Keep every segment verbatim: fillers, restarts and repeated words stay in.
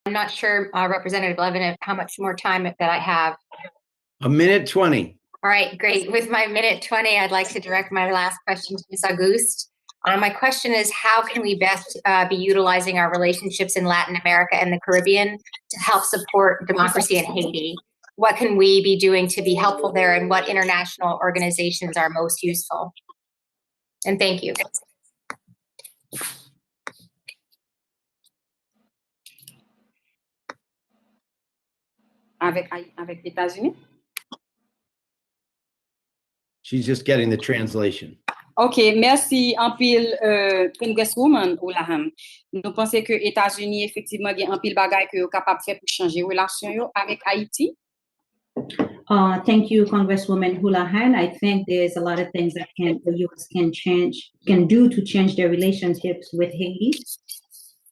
I'm not sure, uh, Representative Levin, how much more time that I have. A minute twenty. All right, great. With my minute twenty, I'd like to direct my last question to Miz Auguste. Uh, my question is, how can we best, uh, be utilizing our relationships in Latin America and the Caribbean to help support democracy in Haiti? What can we be doing to be helpful there, and what international organizations are most useful? And thank you. Avèk, avèk Etazini? She's just getting the translation. Ok, mèsi anpil, euh, Congresswoman Houlahan. Nou panse ke Etazini efektivman gen anpil bagay ke yo kapab fè pou chanje relasyon yo avèk Ayiti? Uh, thank you, Congresswoman Houlahan. I think there's a lot of things that can the U S can change, can do to change their relationships with Haiti.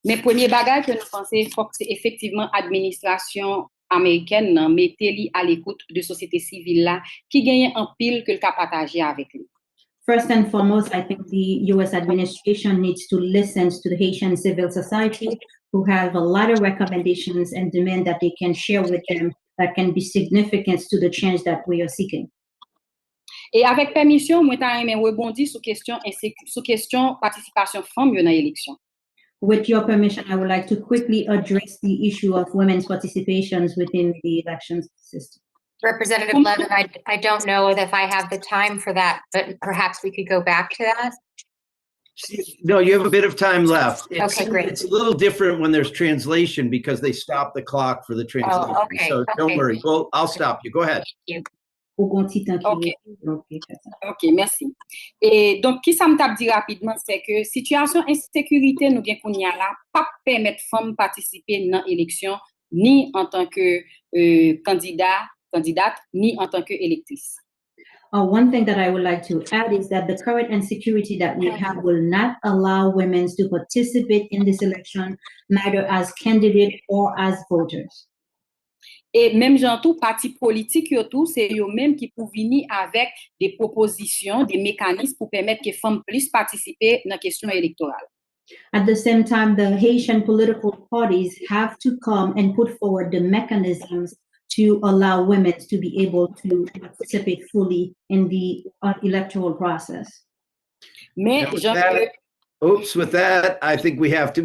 Men premye bagay ke nou panse fòk se efektivman administrasyon amerikèn nan mete li a lekout de sosyete sivil la ki genyen anpil ke l ka pataje avèk li. First and foremost, I think the U S administration needs to listen to the Haitian civil society who have a lot of recommendations and demand that they can share with them that can be significant to the change that we are seeking. E avèk pèmisyon, mwen ta renmen rebondi sou kesyon sou kesyon patisipasyon fanm yo nan eleksyon. With your permission, I would like to quickly address the issue of women's participations within the election system. Representative Levin, I, I don't know if I have the time for that, but perhaps we could go back to that. No, you have a bit of time left. It's, Okay, great. It's a little different when there's translation because they stop the clock for the translation. Oh, okay, So don't okay. Worry. Well, I'll stop you. Go ahead. Thank you. Ou gon ti tan ki Ok. rete, donk, li fè sa. Ok, mèsi. E donk, ki sa m t ap di rapidman, se ke sitiyasyon ensekirite nou gen kounye a la p ap pèmèt fanm patisipe nan eleksyon ni antanke euh, kandida, kandidat, ni antanke elektris. Uh, one thing that I would like to add is that the current insecurity that we have will not allow women to participate in this election, neither as candidate or as voters. E menm jan tou, pati politik yo tou, se yo menm ki pou vini avèk de pwopozisyon, de mekanis pou pèmèt ke fanm plis patisipe nan kesyon elektoral. At the same time, the Haitian political parties have to come and put forward the mechanisms to allow women to be able to participate fully in the uh, electoral process. Men, And with jan that, oops, with that, I think we have to